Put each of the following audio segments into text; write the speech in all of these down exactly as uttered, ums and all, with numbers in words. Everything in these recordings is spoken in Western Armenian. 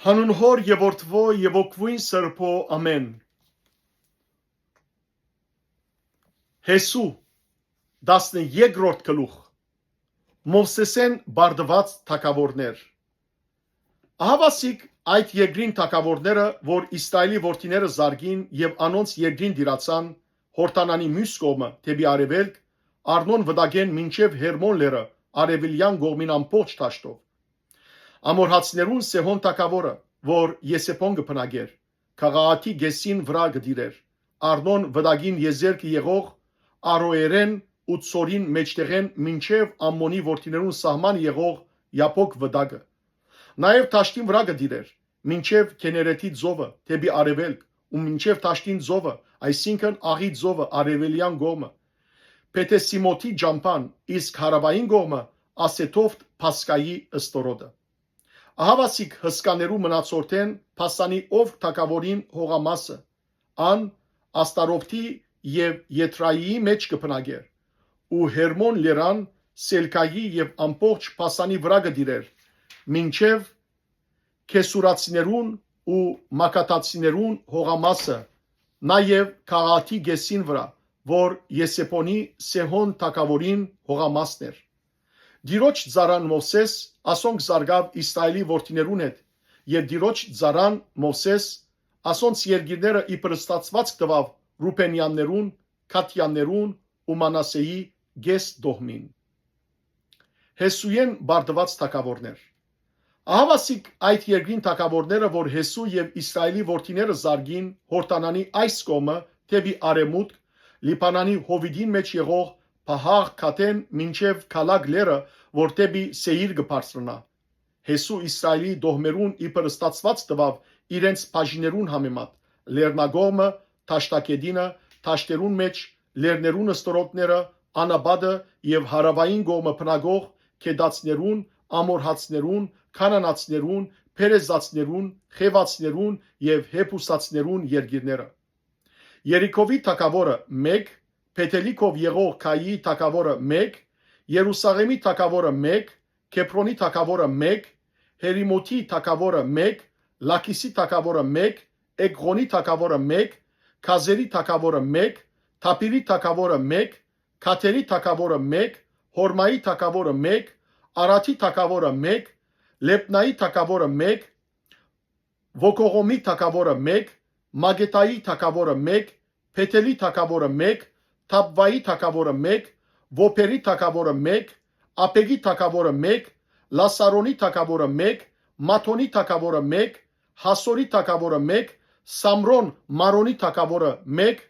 Հանուն Հօր եւ Որդւոյ եւ Ոգւոյն Սրբոյ, ամէն։ Յեսու, տասներկրորդ գլուխ։ Մովսէսէն պարտուած թագաւորներ։ Ահաւասիկ այդ երկրին թագաւորները, որ Իսրայէլի որդիները զարկին եւ անոնց երկրին տիրացան, Յորդանանի միւս կողմը, դէպի արեւելք, Արնոն վտակէն մինչեւ Հերմոն լեռը, արեւելեան կողմին ամբողջ դաշտով։ Ամորհացիներուն Սեհոն թագաւորը, որ Եսեբոն կը բնակէր, քաղաքի կէսին վրայ կը տիրէր, Արնոն վտակին եզերքը եղող Արոերէն ու Ցորին մէջտեղէն մինչեւ Ամմոնի որդիներուն սահման եղող Յաբոկ վտակը։ Նաեւ դաշտին վրայ կը տիրէր, մինչեւ Քեներեթի ծովը, դէպի արեւելք, ու մինչեւ դաշտին ծովը, այսինքն՝ Աղի ծովը, արեւելեան կողմը, Փեթեսիմոթի ճամբան, իսկ հարաւային կողմը՝ Ասեթովթ Փասկայի ստորոտը։ Ահաւասիկ հսկաներու մնացորդէն Փասանի ովք թագաւորին հողամասը, ան Աստարովթի եւ Եթրայիի մէջ կը բնակէր, ու Հերմոն լերան Սելքայի եւ ամբողջ Փասանի վրայ կը տիրէր, մինչեւ Քեսուրացիներուն ու Մակաթացիներուն հողամասը, նաեւ քաղաքի կէսին վրայ, որ Եսեբոնի Սեհոն թագաւորին հողամասն էր։ Տիրոջ ծառան Մովսէս ասոնք զարգաւ Իսրայէլի որդիներուն հետ, եւ Տիրոջ ծառան Մովսէս ասոնց երկիրները իբր ստացուածք տուաւ Ռուբենեաններուն, Գադեաններուն ու Մանասեի կէս տոհմին։ Յեսուէն պարտուած թագաւորներ։ Ահաւասիկ այդ երկրին թագաւորները, որ Յեսու եւ Իսրայէլի որդիները զարկին Յորդանանի այս կողմը դէպի արեւմուտք, Լիբանանի հովիտին մէջ եղող Պահաղ Գադէն մինչեւ Գալակ լեռը, որ դէպի Սեիր կը բարձրանայ։ Յեսու Իսրայէլի տոհմերուն իբր ստացուած տուաւ իրենց բաժիններուն համեմատ, լեռնակողմը, դաշտագետինը, դաշտերուն մէջ, լեռներուն ստորոտները, անապատը եւ հարաւային կողմը բնակող գետացիներուն, ամորհացիներուն, քանանացիներուն, փերեզացիներուն, խեւացիներուն եւ հեբուսացիներուն երկիրները։ Երիքովի թագաւորը՝ մէկ, Բեթէլի քով եղող Քայի թագաւորը՝ մէկ, Երուսաղէմի թագաւորը՝ մէկ, Քեբրոնի թագաւորը՝ մէկ, Հերիմոթի թագաւորը՝ մէկ, Լաքիսի թագաւորը՝ մէկ, Էկղոնի թագաւորը՝ մէկ, Գազերի թագաւորը՝ մէկ, Թաբիրի թագաւորը՝ մէկ, Գաթերի թագաւորը՝ մէկ, Հորմայի թագաւորը՝ մէկ, Արադի թագաւորը՝ մէկ, Լեբնայի թագաւորը՝ մէկ, Ոգողոմի թագաւորը՝ մէկ, Մագետայի թագաւորը՝ մէկ, Բեթէլի թագաւորը՝ մէկ, Թաբվայի թագաւորը՝ մէկ, Ովբերի թագաւորը՝ մէկ, Աբեգի թագաւորը՝ մէկ, Լասարոնի թագաւորը՝ մէկ, Մաթոնի թագաւորը՝ մէկ, Հասորի թագաւորը՝ մէկ, Սամրոն Մարոնի թագաւորը՝ մէկ,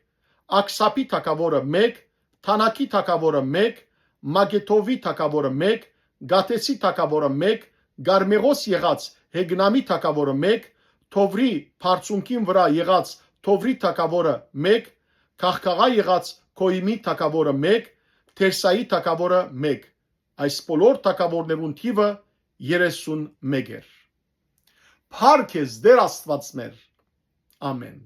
Աքսափի թագաւորը՝ մէկ, Թանաքի թագաւորը՝ մէկ, Մագեթովի թագաւորը՝ մէկ, Գաթեսի թագաւորը՝ մէկ, Գարմեղոս եղած Հեգնամի թագաւորը՝ մէկ, Թովրի բարձունքին վրայ եղած Թովրի թագաւորը՝ մէկ, Քաղքաղայ եղած Քոյիմի թագաւորը՝ մէկ, Թերսայի թագաւորը՝ մէկ։ Այս բոլոր թագաւորներուն թիւը երեսուն մէկ էր։ Փառք ես, Տէր Աստուած մեր։ Ամէն։